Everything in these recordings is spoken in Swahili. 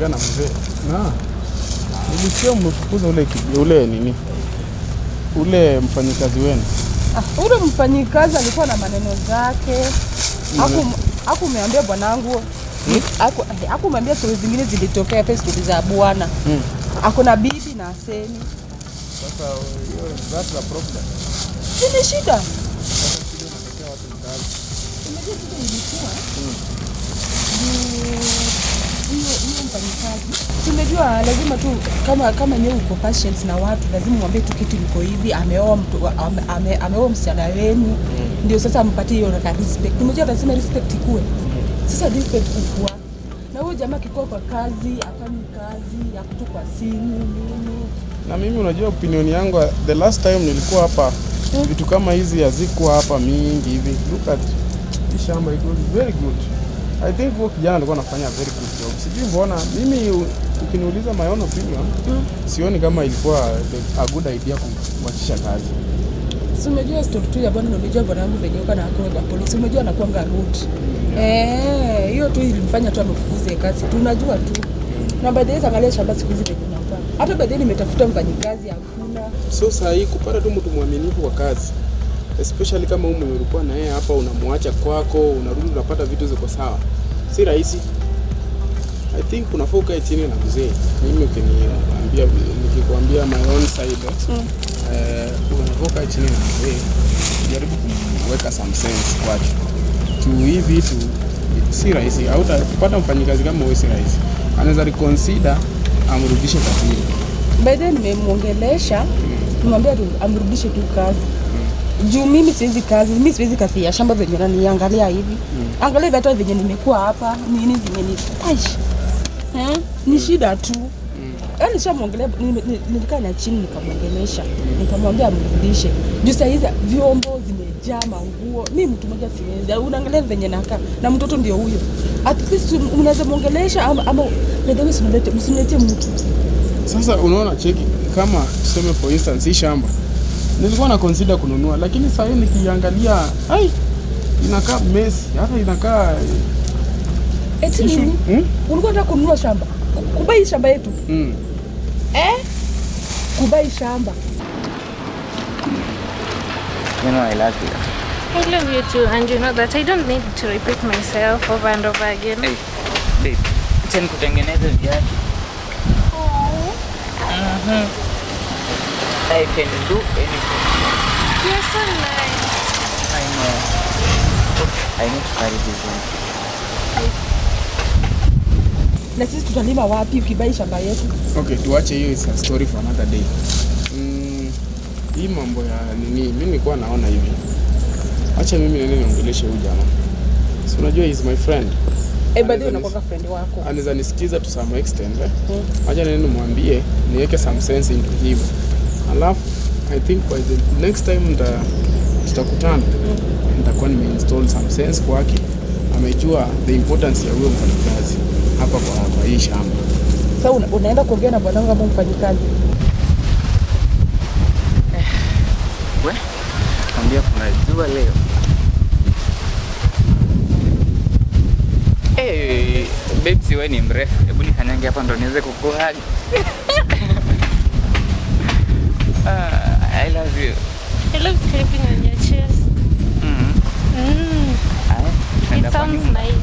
Nimeongea na mzee. Na nilisikia mmefukuza ule nini? Ule mfanyikazi wenu. Ah, ule mfanyikazi alikuwa na maneno zake. Hakumeambia bwanangu. Hakumwambia stori zingine zilitokea hata stori za bwana. Ako na bibi na asemi. Sasa hiyo that's a problem. Si ni shida. Sasa shida inatokea wapi mtaani? Unajua shida ilikuwa ni hiyo mfanyikazi. Tumejua lazima tu kama nyewe uko patient na watu lazima mwambie tu kitu iko hivi, ameoa mtu ameoa msichana wenu. Ndio sasa mpatie hiyo respect. Unajua lazima respect ikue. Sasa respect kukua. Na huyo jamaa akikuwa kwa kazi, afanyi kazi, akutu kwa simu, nini. Na mimi unajua opinion yangu, the last time nilikuwa hapa vitu kama hizi hazikuwa hapa mingi hivi. Look at hii shamba, it was very good. I think huyo kijana alikuwa anafanya very good job. Sijui mbona mimi ukiniuliza my own opinion, sioni kama ilikuwa a good idea kumwachisha kazi. Si unajua story tu ya bwana, na unajua bwana wangu venye yuko na kwa polisi, unajua anakuanga rude. Hiyo tu ilimfanya tu amfukuze kazi. Tunajua tu. Na by the way, angalia shamba siku hizi venye inakaa. Hata by the way nimetafuta mfanyikazi hakuna. So saa hii kupata tu mtu mwaminifu kwa kazi, especially kama huyu mwenye ulikuwa na yeye hapa, unamwacha kwako, unarudi unapata vitu ziko sawa, si rahisi. I think unafaa ukae chini na mzee. Mimi ukiniambia, nikikwambia my own side, unafaa ukae chini na mzee, jaribu kuweka some sense kwake. Tu hii vitu si rahisi, hautapata mfanyikazi kama wewe, si rahisi. Anaweza reconsider amrudishe kazini. By the way nimemuongelesha, nimwambia tu amrudishe tu kazi. Juu mimi siwezi kazi, mimi siwezi kazi ya shamba venye unaniangalia hivi. Angalia hivi hata venye nimekuwa hapa, nini zimeni. Aish. Ni shida tu. Yaani nishamuongelea, nilikaa na chini nikamuongelesha. Nikamwambia amrudishe. Juu saa hizi vyombo zimejaa manguo. Mimi mtu mmoja siwezi. Unaangalia venye nakaa na mtoto ndio huyo. At least unaweza muongelesha ama by the way msinilete mtu. Sasa unaona, cheki, kama tuseme for instance hii shamba nilikuwa na consider kununua, lakini sasa hivi nikiangalia, ai, inakaa mess, hata inakaa Eti nini? Ulikuwa unataka kununua shamba? Kubai shamba yetu? Kubai shamba. You know I love you. I love you too, and you know that I don't need to repeat myself over and over again. Hey, babe, acha nikutengeneze viatu. I can do anything. You're so nice. I know. I need to carry this one. Na sisi tutalima wapi ukibai shamba yetu? Okay, tuache hiyo, is a story for another day. Hii mambo ya nini, mimi nilikuwa naona hivi. Acha mimi niende niongeleshe huyu jamaa. Si unajua he is my friend. By the way, unakuwa friend wako. Anaweza nisikiza to some extent. Acha niende nimwambie niweke some sense into him. Alafu I think by the next time tutakutana, nitakuwa nimeinstall some sense kwake. Amejua the importance ya huyo mfanyikazi hapa kwa hii shamba. Sasa unaenda kuongea na bwanangu kama mfanyikazi? We, ambia kuna jua leo. Hey, babe, si wewe ni mrefu. Hebu nikanyange hapa ndo niweze kukuhug. I love you. I love sleeping on your chest. It sounds nice.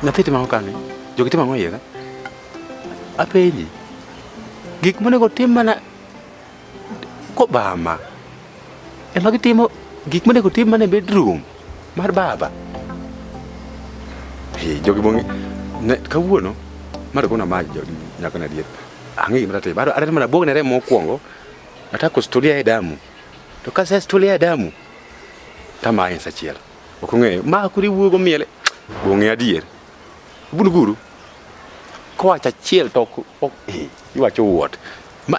Nyathi timo ang'o kani? Jogi timo ang'o iye ka? Apenji. Gik monego tim mana kobama. Ema gitimo gik monego tim mana e bedroom mar baba. Hey, jogi bongi ne kawuono mar gona maj jogi nyako na adier. Ang'e gima tatimo. Adwa mana buogne remo mokwongo. Nataka kustulia e damu. To ka asestulia e damu tamaye sa achiel. Ok ong'eyo. Ma kuri wuogo miele. Bong'e adier. Bun guru. Kowacho achiel to ok iwacho what. Ma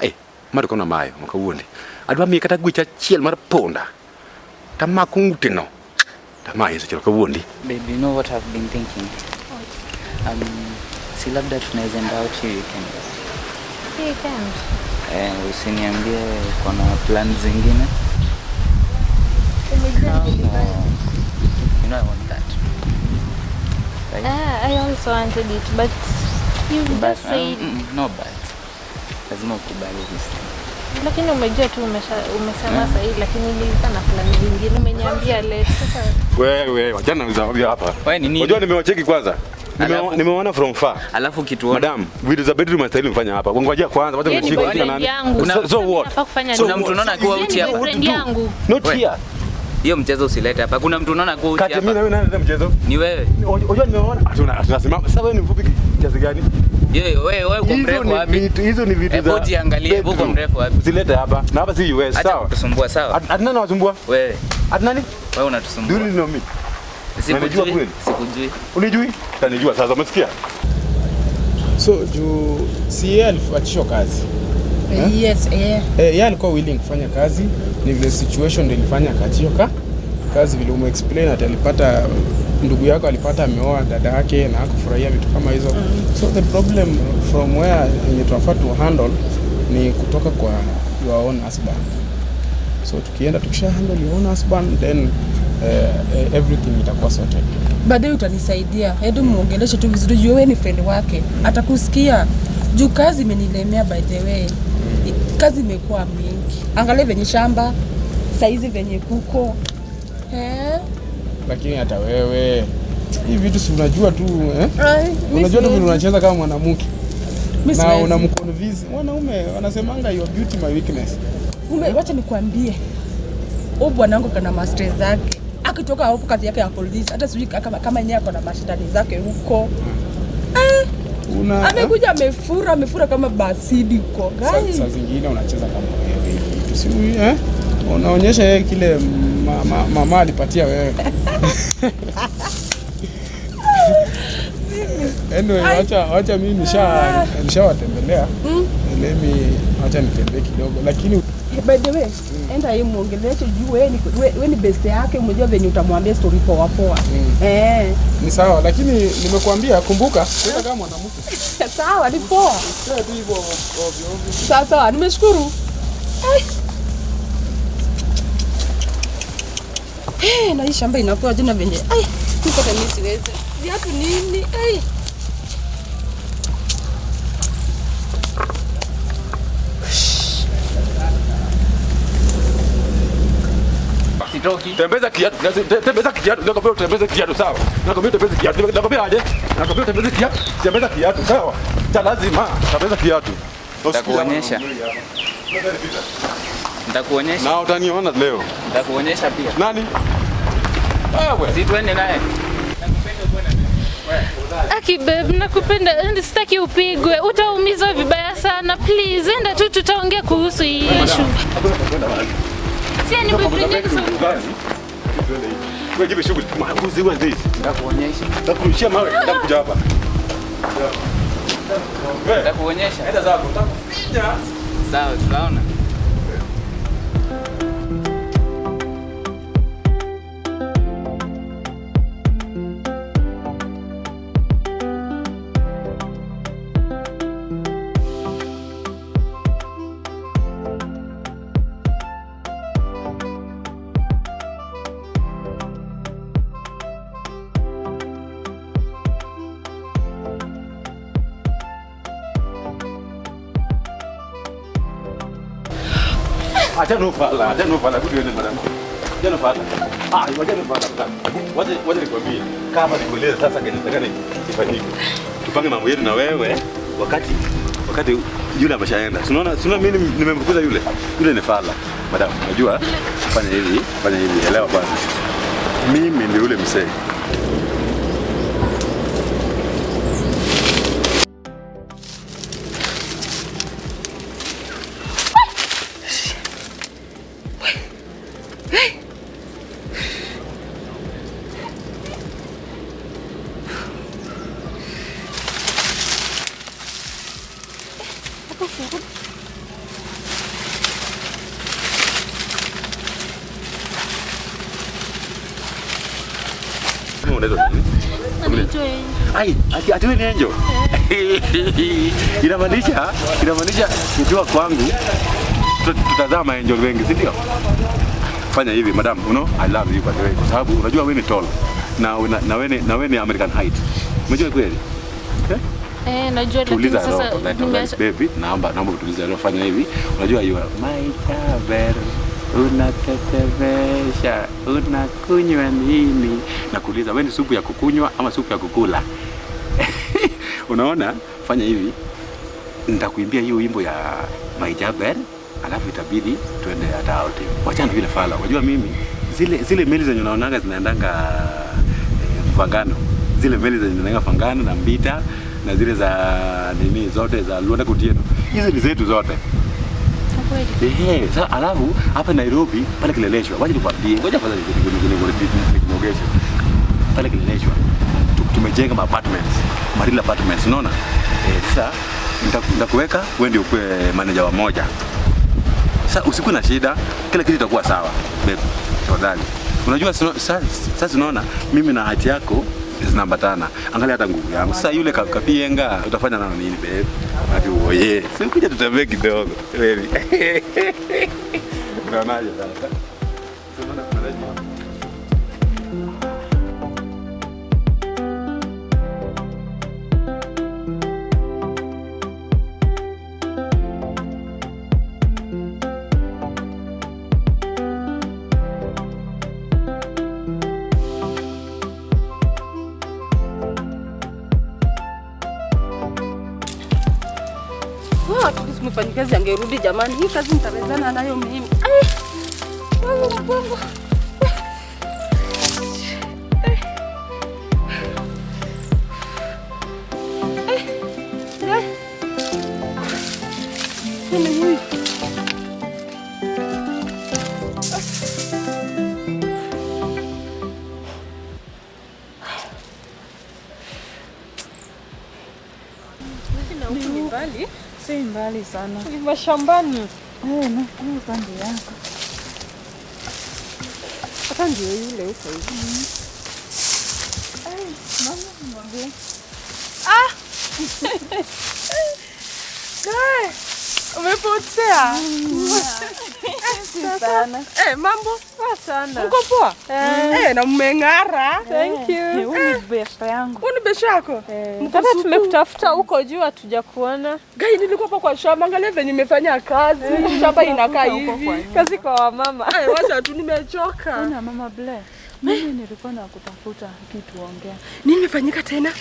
ma to kona mayo ma kawuondi. Adwa miye kata gwech achiel mar punda. Tamako ng'ute no. Tamaye sa achiel kawuondi. Babe, you know what I've been thinking? Si labda tunaweza enda out hii weekend. Hii weekend? Usiniambie kuna plan zingine. Umejua nilifanya. You know I want that. Right? Ah, I also wanted it, but you But, just said no but. Lazima ukubali this thing. Lakini umejua tu umesema sahi, lakini nilikuwa na plan zingine, umeniambia late. Sasa Wewe wachana na uzao hapa. Wewe ni nini? Unajua nimewacheki kwanza. Alafu- Nimeona from far. Alafu kituona. Madam, vitu za bedroom astahili mfanya hapa. Ngojea kwanza, wacha yeye ni nishike boyfriend nani. yangu. So what? Nafaa kufanya So nini? Kuna mtu unaona akiwa Yeye uchi ni hapa. boyfriend yangu. Not We. here. Hiyo mchezo usilete hapa. Kuna mtu unaona akiwa uchi Kati ya mimi na hapa. wewe nani ndio mchezo? Ni wewe. Unajua nimeona tunasimama. Sasa wewe ni mfupi kiasi gani? Yeye wewe wewe uko Hizo mrefu ni wapi? vitu, hizo ni vitu Hebu za jiangalie, hebu uko bedroom. mrefu wapi? Usilete hapa. Na hapa si US, Acha sawa? kutusumbua sawa? Ati nani wasumbua? Wewe, Ati nani? wewe unatusumbua. Do you know me? Unanijua Sikujui. kweli? Sikujui. Unijui? Utanijua sasa, umesikia? So juu si yeye aliachishwa kazi. Yes, eh. Eh, yeye alikuwa willing kufanya kazi, ni vile situation ndio ilifanya akaachishwa kazi, vile umeexplain ati alipata ndugu yako alipata ameoa dada yake na hakufurahia vitu kama hizo. So the problem from where yenye tunafaa to handle ni kutoka kwa your own husband. So tukienda tukisha handle your own husband then everything itakuwa sorted. Baadaye utanisaidia, hebu muongeleshe tu vizuri juu wewe ni friend wake, atakusikia. Juu kazi imenilemea by the way. Kazi imekuwa mingi, angalia venye shamba saizi venye kuko eh? Lakini hata wewe hii vitu si unajua tu eh? Ai, mi Unajua tu vile siwezi. unacheza kama mwanamke Mi na siwezi. unamconvince wanaume wanasemanga your beauty my weakness. Wacha nikwambie, huyu bwanangu kana mastre zake, akitoka hapo kazi yake ya polisi, hata sijui kama yeye ako na mashindani zake huko. Una Amekuja amefura amefura kama basidi huko. Guy. Saa zingine unacheza kama wewe hivi vitu si eh? Unaonyesha yeye kile mama alipatia wewe. Anyway, wacha mimi nishawatembelea. Let me wacha nitembee kidogo lakini By the way, enda yeye muongeleshe juu wewe ni best yake, umejua venye utamwambia story poa poa. Eh. ni sawa, lakini nimekuambia kumbuka, cheza kama mwanamke. Sawa, ni poa. Sio tu hivyo ovyo ovyo. Sawa sawa, nimeshukuru. Ai. Eh, na hii shamba inakuwa jina venye. Ai, mpaka mimi siwezi. Viatu nini? Ai. Sitoki. Tembeza kiatu, tembeza kiatu, nakwambia utembeze kiatu sawa. Nakwambia utembeze kiatu, nakwambia aje? Nakwambia utembeze kiatu, tembeza kiatu sawa. Cha lazima, tembeza kiatu. Nitakuonyesha. Nitakuonyesha. Na utaniona leo. Nitakuonyesha pia. Nani? Wewe. Si tuende naye. Aki babe, nakupenda and sitaki upigwe, utaumizwa vibaya sana. Please enda tu, tutaongea kuhusu hii issue. Si ni boyfriend yako, so Wewe jipe shughuli. Makuzi wewe this. Nitakuonyesha. Nitakurushia mawe, nitakuja hapa. Nitakuonyesha. Enda zako, nitakufinya. Sawa, tunaona. Acha no fala, acha no fala, kutu madam. Acha no fala. Ah, acha no fala. Wacha wacha nikwambie. Kama nikueleze sasa kenye ifanyike. Tupange mambo yetu na wewe wakati yule ameshaenda. Unaona, unaona mimi nimemfukuza yule. Yule ni fala. Madam, unajua fanya hivi, fanya hivi, elewa kwanza. Mimi ndio yule msee. Unaitwa nini? Anaitwa Angel. Ai, ati wewe ni Angel. Inamaanisha ukiwa kwangu tutazama angel wengi, si ndio? Fanya hivi madam, you know, I love you by the way, kwa sababu unajua wewe ni tall na wewe ni American height. Unajua kweli? Eh? Eh, najua lakini Tuliza sasa roho, baby, naomba utulize roho, fanya hivi. Unajua you are my lover. Unatetemesha, unakunywa nini? Nakuuliza wewe ni supu ya kukunywa ama supu ya kukula? Unaona? Fanya hivi. Nitakuimbia hiyo wimbo ya My Jabber, alafu itabidi tuende hata out. Wachana vile fala. Unajua mimi zile meli zenye unaonaga zinaendanga Mfangano. Zile meli zenye zinaendanga Mfangano na Mbita na zile za nini zote za Luanda Kutieno. Hizo ni zetu zote. Kweli. Sasa alafu hapa Nairobi pale Kileleshwa. Wacha nikwambie. Ngoja kwanza nikunogeshe. Pale Kileleshwa tumejenga ma apartments, Marila apartments, unaona? Sasa nitakuweka wewe ndio ukuwe manager wa moja. Sasa usikuwe na shida, kila kitu itakuwa sawa. Babe, tafadhali. Unajua sasa unaona mimi na hati yako zinaambatana. Angalia hata nguvu yangu. Sasa yule kapienga utafanya nao nini babe? Ati oye. Si kuja tutembee kidogo baby. Unaonaje sasa? Unaona kuna Mfanyikazi angerudi jamani, hii kazi nitawezana nayo mimi. Ai, wangu mgongo. Mimi huyu. Ni mbali? Si mbali sana. Ni mashambani. Na pande yako. Hata ndio yule huko hivi. Ai, mama mwambie. Ah! Guy, umepotea. Sana. Mambo? Poa sana. Mko poa? Na mmeng'ara. Thank you. Huyu ni best yangu. Huyu ni best yako? Hata tumekutafuta huko juu hatujakuona. Guy, nilikuwa hapa kwa shamba, angalia venye nimefanya kazi. Shamba inakaa hivi. Kazi kwa wamama. Wacha tu nimechoka. Una mama Blair. Mimi nilikuwa nakutafuta kitu ongea. Nini imefanyika tena?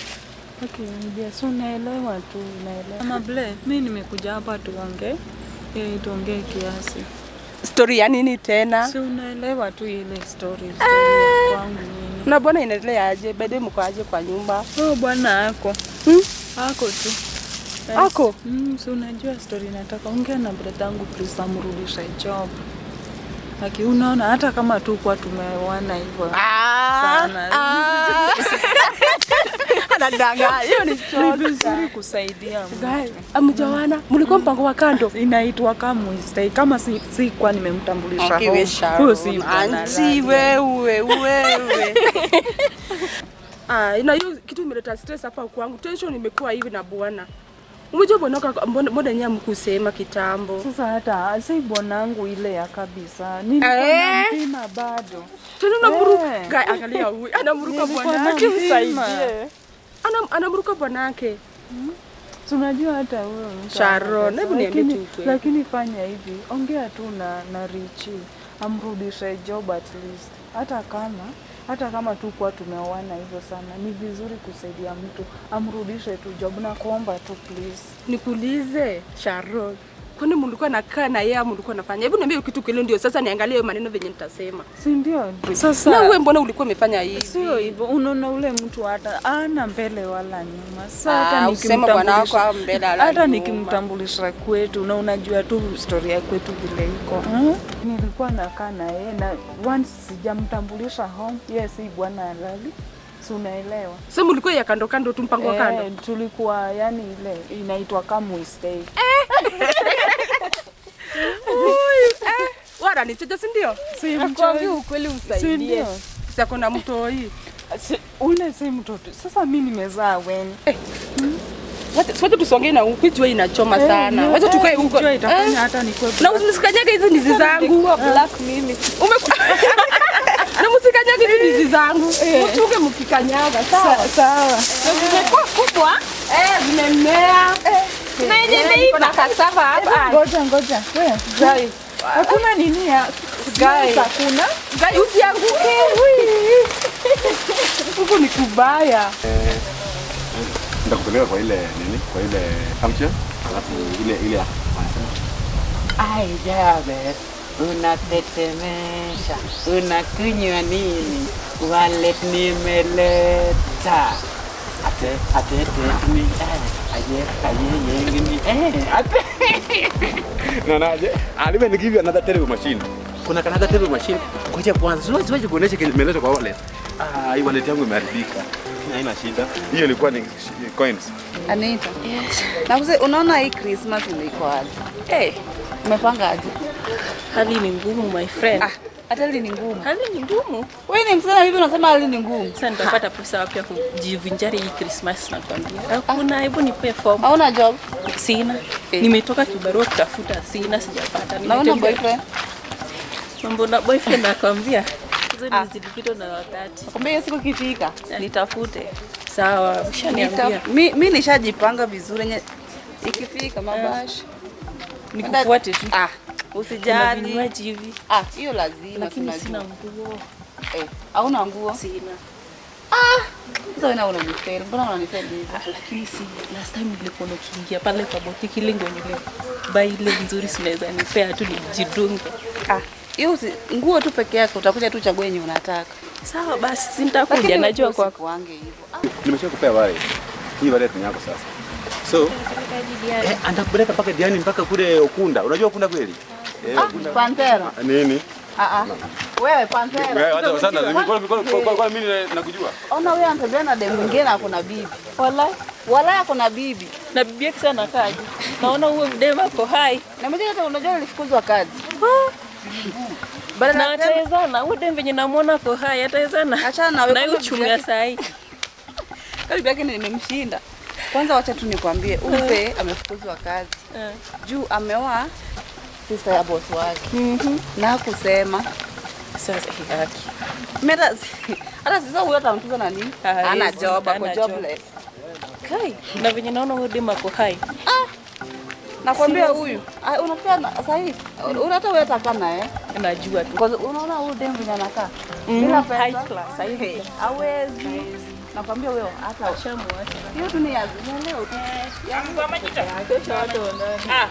Okay, ndio so naelewa tu, naelewa. Mama Blair, mimi nimekuja hapa tuongee. Tuongee kiasi. Story ya nini tena? Si unaelewa tu ile story kwangu nini. Na bwana inaendelea aje? Baadaye mko aje kwa nyumba? Oh, bwana ako. Ako tu. Ako? Si unajua story nataka ongea na brother yangu please amrudishe job. Aki unaona hata kama tu kwa tumeoana hivyo. Sana. Anadanganya. Hiyo ni choka. Ni vizuri kusaidia mtu. Amjawana, mlikuwa mpango wa kando. Inaitwa kama stay kama si kwa nimemtambulisha. Huyo si anti wewe. Ina hiyo kitu imeleta stress hapa kwangu. Tension imekuwa hivi na bwana. Umejua bwana mbona nyinyi mkusema kitambo. Sasa hata si bwanangu ile ya kabisa. Nilikuwa nampima bado. Tena unamruka. Angalia huyu. Anamruka bwanake. Msaidie. Anamruka bwanake. Tunajua hata huyo Sharon, hebu niambie tu kweli. Lakini fanya hivi, ongea tu na Richie, amrudishe job at least. Hata kama tu kwa tumeoana hivyo sana, ni vizuri kusaidia mtu, amrudishe tu job na kuomba tu please. Nikuulize Sharon, kwani mlikuwa nakaa na yeye mlikuwa nafanya? Hebu niambie kitu kile ndio sasa niangalie maneno venye nitasema. Si ndio? Sasa na wewe mbona ulikuwa umefanya hivi? Sio hivyo, unaona ule mtu hata ana mbele wala nyuma. Sasa hata nikimtambulisha wako mbele wala hata nikimtambulisha kwetu na unajua tu story ya kwetu vile iko. Nilikuwa nakaa na yeye na once sijamtambulisha home, yes si bwana halali. Si unaelewa? Sasa mlikuwa ya kando kando tu mpango wa kando. Tulikuwa yani ile inaitwa kama we stay. Wala ni chocho si ndio? Si nakwambia ukweli usaidie. Sasa kuna mtoi. Ule si mtoto. Sasa mimi nimezaa weni. Wacha tusonge na huku, jua inachoma sana. Wacha tukae huko. Jua itafanya hata nikuwe Na usikanyage hizi ndizi zangu. Nikuwa black mimi. Na msikanyage hizi ndizi zangu. Mchunge mkikanyaga, sawa? Sawa. Zimekuwa kubwa. Zimemea. Na yenye imeiva. Na cassava hapa. Ngoja ngoja. We, Guy. Hakuna nini ya Guy. Hakuna. Guy, usianguke. Huku ni kubaya. Nitakupeleka kwa ile nini? Kwa ile function. Alafu ile ile Ai Jabez, unatetemesha, unakunywa nini? Wallet nimeleta. Ate ate ate ni aye aye yengini ate. No, no, I'll even give you another terrible machine. Kuna another terrible machine. Ngoja kwanza, siwezi kuonesha kile nimeleta kwa wallet. Ah, hii wallet yangu imeharibika. Haina shida. Hiyo ilikuwa ni coins. Anita. Yes. Na unaona hii Christmas iko aje? Eh, umepanga aje? Hali ni ngumu my friend. Ah, hata hali ni ngumu. Hali ni ngumu. Wewe ni msichana vipi unasema hali ni ngumu? Sasa nitapata pesa wapi ya kujivinjari hii Christmas nakwambia. Hakuna, hebu nipe form. Hauna job? Sina. Nimetoka kibarua kutafuta, sina, sijapata. Na una boyfriend? Mambo na boyfriend nakwambia. Hizo ni zilipitwa na wakati. Nakwambia hiyo siku ikifika, nitafute. Sawa, ushaniambia. Mimi nishajipanga vizuri. Ikifika mabashi. Nikufuate tu. Ah, usijali. Vinywaji hivi. Ah, hiyo lazima. Lakini sina nguo. Hauna nguo? Sina. Ah, sasa wewe unanifeli. Mbona unanifeli hivi? Ah, lakini si last time nilikuwa nikiingia pale kwa boutique ile nguo nile. Buy ile nzuri sinaweza nipea tu nijidunge. Ah, hiyo nguo tu peke yake utakuja tu chague yenye unataka. Sawa basi, sitakuja najua kwa kwangu hivyo. Nimeshakupea wale. Hii wale ni yako sasa. So, antakupeleka mpaka Diani mpaka kule Ukunda. Unajua Ukunda kweli? Ukunda. Panthera. Nini? Wewe Panthera. Wewe acha sana. Kwa mimi nakujua. Ona wewe anatembea na demu mwingine ako na bibi. Wallahi. Wallahi ako na bibi. Na bibi yake sana kaje. Naona huyo mdema ako hai. Na mmoja hata unajua alifukuzwa kazi. Na atawezana. Huyo demu venye namuona ako hai atawezana. Achana na wewe. Na uchumi ya saa hii. Bibi yake nimemshinda. Kwanza wacha tu nikwambie, huyu mzee amefukuzwa kazi. Juu ameoa sister ya boss wake. Na kusema sasa haki. Mera hata sasa huyo atamtuza na nini? Ana job, ako jobless. Kai, na venye naona huyo demu ako hai. Ah. Nakwambia huyu. Unafikiri sahi? Unataka wewe atakaa naye? Najua tu. Kwa unaona huyu demu venye anakaa. Bila pesa. High class, haiwezi. Hawezi. Nakwambia wewe hata ushamwacha. Hiyo tu ni ya leo tu. Kwa majita. Kesho watu wanaona. Ah.